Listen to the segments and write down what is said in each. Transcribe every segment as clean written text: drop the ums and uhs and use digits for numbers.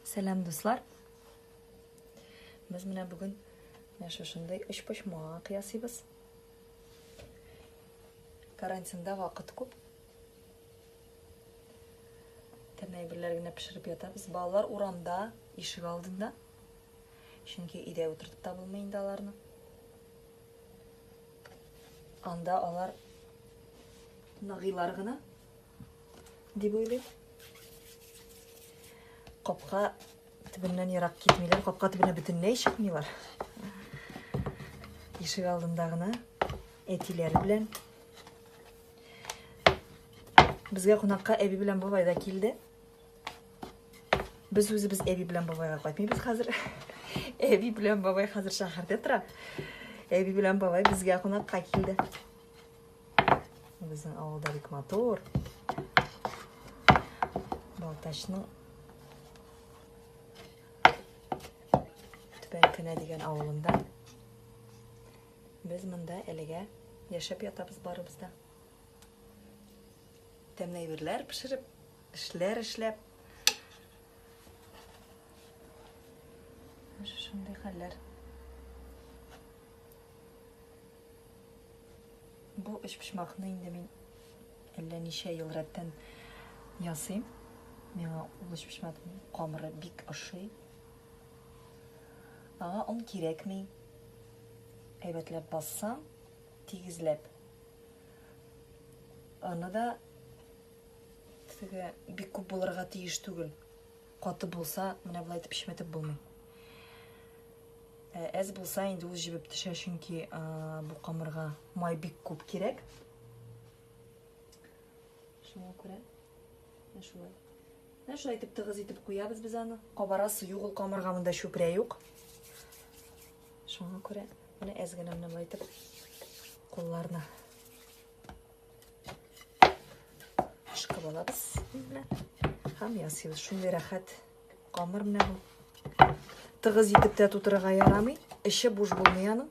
Сәлам, дуслар! Без менә бүген менә шушындый өчпочмак ясыйбыз. Карантинда вакыт күп. Тәмле әйберләр генә пешереп ятабыз. Балалар урамда, ишек алдында. Чөнки өйдә утыртып та булмый инде аларны. Анда алар ныгыйлар гына дип уйлыйм. Капка төбеннән ерак китмиләр, капка төбенә бөтенләй чыкмыйлар. Ишек алдында гына әтиләре белән. Безгә кунакка әби белән бабай да килде. Без үзебез әби белән бабайга кайтмыйбыз хәзер. Әби белән бабай хәзер шәһәрдә тора. Әби белән бабай безгә кунакка килде. Безнең авылда бик матур. Балтачның Түбән Кенә дигән авылында. Без монда әлегә яшәп ятабыз барыбыз да. Тәмле әйберләр пешереп, эшләр эшләп. Шундый хәлләр. Бу өчпочмакны инде мин әллә ничә ел рәттән ясыйм. Миңа ул өчпочмакның камыры бик ошый. Аңа он кирәкми. Әйбәтләп бассаң, тигезләп. Аны да теге бик күп булырга тиеш түгел. Каты булса, менә болай итеп чеметеп булмый. Ә, әз булса инде ул җебеп төшә, чөнки бу камырга май бик күп кирәк. Шуңа күрә менә шулай. Менә шулай итеп тыгыз итеп куябыз без аны. Кабарасы юк ул камырга, монда чүпрә юк. Шуңа күрә менә әз генә менә болай итеп кулларны ышкып алабыз менә һәм ясыйбыз. Шундый рәхәт камыр менә бу. Тыгыз итеп тә тутырырга ярамый. Эче буш булмый аның.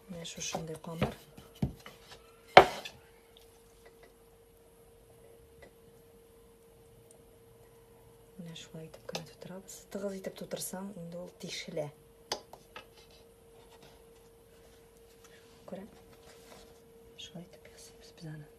Менә шушындый камыр. Менә шулай итеп кенә тутырабыз. Тыгыз итеп тутырсаң, инде ул тишелә. Күрә? Шулай итеп ясыйбыз без аны.